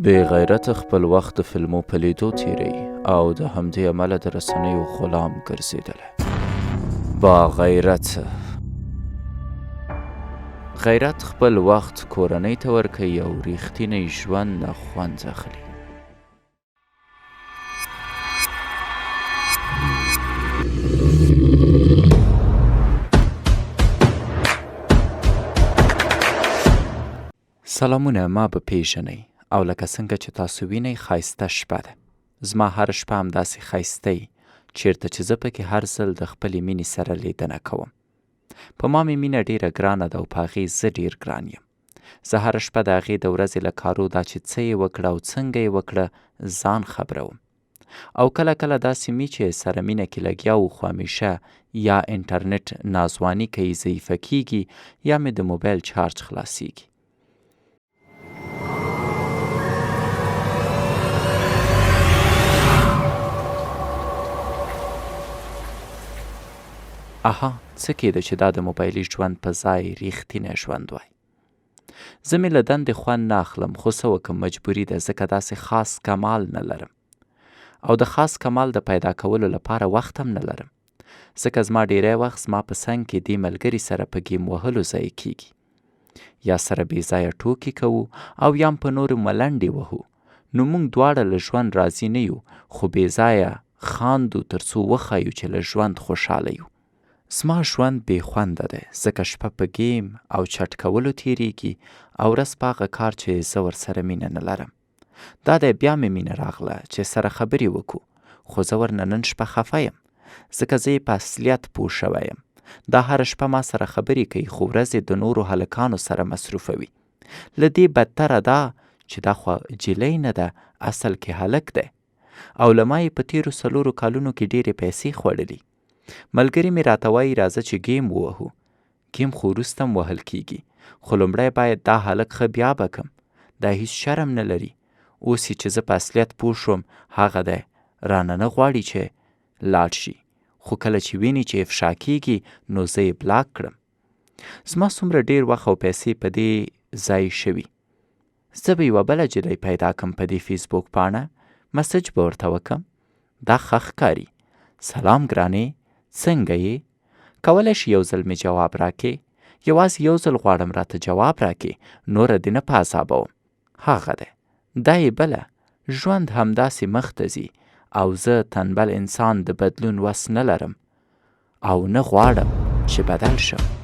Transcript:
بې غیرته خپل وخت د فلمو په لیدو تیروي او د همدې امله د رسنیو غلام ګرځېدلی. با غیرته غیرت خپل وخت کورنۍ ته ورکوي او ریښتینی ژوند نه خوند اخلي. سلامونه ما به پیژنئ او لکه څنګه چې تاسو وینئ ښایسته شپه ده. زما هره شپه همداسې ښایسته وي چیرته چې زه پکې هر ځل د خپلې مینې سره لیدنه کوم. په ما مې مینه ډیره ګرانه ده او په هغې زه ډیر ګران یم. زه هره شپه د هغې د ورځې له کارو دا چې څه یې وکړه او څنګه یې وکړه ځان خبروم. او کله کله داسې مي چې سره مینه کې لګیا وو خو همیشه یا انټرنټ ناځواني کوي ضعیفه کیږي یا مې د موبایل چارج خلاصیږي. اها څه کېده چې دا د موبایلي ژوند په ځای ریښتینی ژوند وای. زه مې له دندې خوند نه اخلم خو څه وکم مجبوري ده ځکه داسې خاص کمال نه لرم او د خاص کمال د پیدا کولو لپاره وخت هم نه لرم ځکه زما ډیری وخت زما په څنګ کې دې ملګري سره په ګیم وهلو ضایع کیږي یا سره بې ځایه ټوکې کوو او یا هم په نورو ملنډې وهو نو موږ دواړه له ژوند راضي نه یو خو بې ځایه خاندو تر څو وښایو چې له ژوند خوشحاله یو. زما ژوند بې خونده دی ځکه شپه په ګیم او چټ کولو تیریږي او ورځ په هغه کار چې زه ورسره مینه نه لرم. دا دی بیا مې مینه راغله چې سره خبرې وکړو خو زه ورنه نن شپه خفه یم ځکه زه یې په اصلیت پوه شوی یم. دا هره شپه ما سره خبرې کوي خو ورځ یې د نورو هلکانو سره مصروفه وي. له دې بدتره دا چې دا خو جلۍ نه ده اصل کې هلک دی او له ما یې په تیرو څلورو کالونو کې ډیرې پیسې خوړلي. ملګري مې راته وایي راځه چې ګیم ووهو. ګیم خو وروسته هم وهل کیږي خو لومړی باید دا هلک ښه بیا به کم. دا هیڅ شرم نه لري. اوس یې چې زه په اصلیت پوه شوم هغه دی رانه نه غواړي چې لاړ شي خو کله چې ویني چې افشا کیږي نو زه یې بلاک کړم. زما څومره ډیر وخت او پیسې په دې ضایع شوي. زه به یوه بله جلۍ پیدا کم په دې فیسبوک پاڼه مسج به ورته وکم. دا ښه ښکاري. سلام ګرانې څنګه یې؟ کولی شې یو ځل مې جواب راکې؟ یوازې یو ځل غواړم راته جواب راکې نوره دې نه په عذابوم. هغه دی. دا یې بله. ژوند همداسې مخ ته ځي او زه تنبل انسان د بدلون وس نه لرم او نه غواړم چې بدل شم.